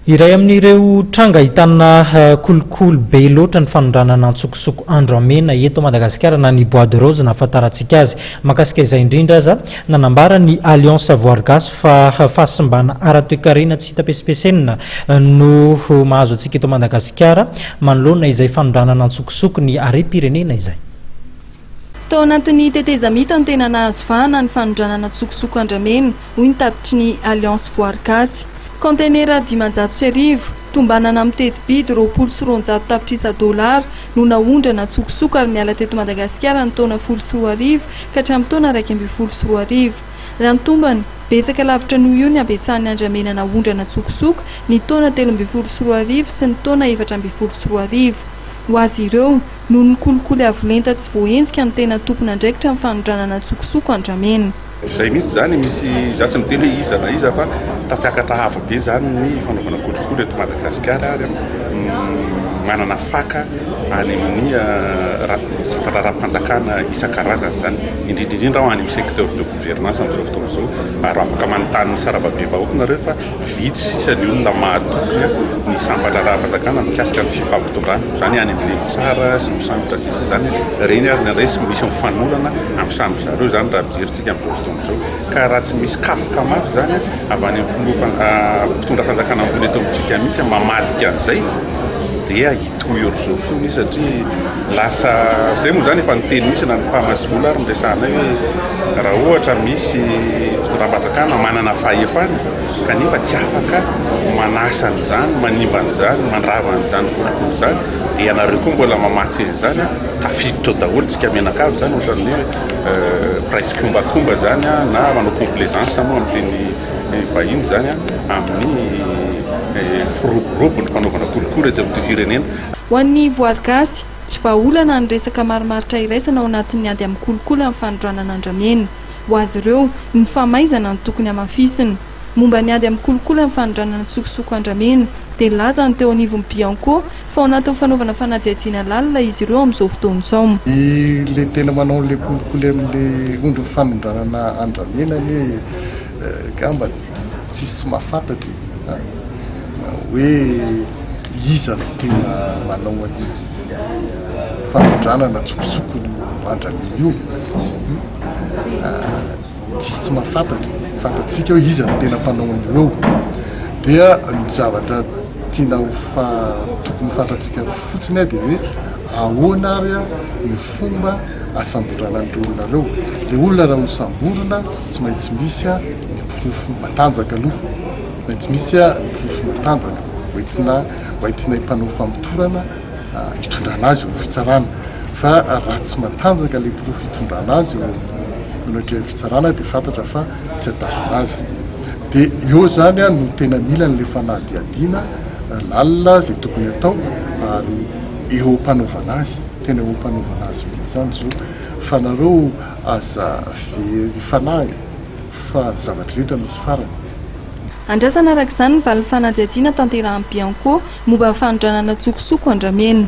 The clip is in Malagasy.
Iray amin'ireo tranga ahitana kolikoly be loatra ny fanondranana antsokosoko andramena eto Madagasikara na ny bois de rose nahafantarantsika azy. Mahakasika izay indrindra aza, nanambara ny Alliance Voary Gasy fa fahasimbana ara-toekarena tsy hita pesipesenina no mahazo antsika eto Madagasikara manoloana izay fanondranana antsokosoko ny harem-pirenena izay. Tao anatin'ny tetezamita no tena nahazo vahana ny fanondranana antsokosoko andramena, hoy ny tatitry ny Alliance Voary Gasy. Kaontenera 1500, tombanana amin'ny teti-bidy 220 tapitrisa dolara no naondrana antsokosoko ary niala teto Madagasikara ny taona 2010 ka hatramin'ny taona 2011. Raha ny tombana, betsaka lavitra noho io ny habetsahan'ny andramena naondrana antsokosoko ny taona 2013 sy ny taona 2014. Ho azy ireo, noho ny kolikoly avo lenta tsy voahenjika no tena tompon'andraikitra amin'ny fanondranana antsokosoko andramena. Tsy izay mihitsy izany, misy, izaho tsy miteny hoe iza na iza fa tafiakatra avo be izany ny fanaovana kolikoly eto Madagasikara ary manana faka any amin'ny sampan-draharaham-panjakana isan-karazany izany, indrindra indrindra any amin'ny secteur de gouvernance amin'izao fotoana izao ary afaka manontany ny sarababem-bahoaka nareo fa Vitsy sisa ny olona mahatoky ny sampan-draharaham-panjakana mikasika ny fifampitondrana. Izany any amin'ilay mitsara sy misambotra sisa izany, ireny ary indraindray misy mifanolana amin'ny samy zareo izany raha mijery tsika amin'izao fotoana izao. Ka raha tsy misy kapoka mafy izany avy any amin'ny filoha mpitondra fanjakana ambony eto amintsika mihitsy mamadika an'izay dia hitohy ohatr'izao foana izy satria lasa izay moa izany efa niteny mihitsy na ny mpamasy vola ary noresahanay hoe raha ohatra misy fitondram-panjakana manana fahefana kanefa tsy afaka manasa an'izany, manimba an'izany, mandrava an'izany kolikoly izany, dia ianareo koa mbola mamatsy an'izany, tafiditra ao daholo tsika mianakavy izany, ohatran'ny hoe mpiray tsikombakomba izany na manao complaisance moa amin'ny teny vahiny izany amin'ny firoborobon'ny fanaovana kolikoly eto amin'ity firenena. Ho an'ny voary gasy, tsy vahaolana ny resaka marimaritra iraisana ao anatin'ny ady amin'ny kolikoly amin'ny fanondranana andramena. Ho azy ireo, ny famaizana no tokony hamafisina. Momba ny ady amin'ny kolikoly amin'ny fanondranana antsokosoko andramena, dia nilaza ny teo anivon'ny Bianco fa ao anatin'ny fanaovana fanadihadiana lalina izy ireo amin'izao fotoana izao. Ilay tena manao an'ilay kolikoly amin'ilay ondry fanondranana andramena anie angamba tsisy tsy mahafantatra e! Hoe iza no tena manao an'io fanondranana antsokosoko andramena io. Tsisy tsy mahafantatra, fantatsika hoe iza no tena mpanao an'io eo. Dia ny zavatra tiana ho fa tokony ho fantatsika fotsiny dia hoe ahoana ary ny fomba asamborana an'ireo olona ireo. Ilay olona raha ho samborina tsy maintsy misy ny porofo matanjaka aloha, maintsy misy ny porofo matanjaka hoentina hoentinay mpanao famotorana hitondrana azy eo amin'ny fitsarana fa raha tsy matanjaka ilay porofo hitondrana azy eo anatrehan'ny fitsarana dia fantatra fa tsy ahatazona azy. Dia eo izany no tena mila an'ilay fanadihadiana lalina izay tokony hatao ary eo am-panaovana azy, tena eo am-panaovana azy mihitsy izany izao fa nareo aza very fanahy fa ny zavatra rehetra misy farany. Andrasana araka izany ny valin'ny fanadihadiana tanterahan'ny Bianco momba ny fanondranana antsokosoko andramena.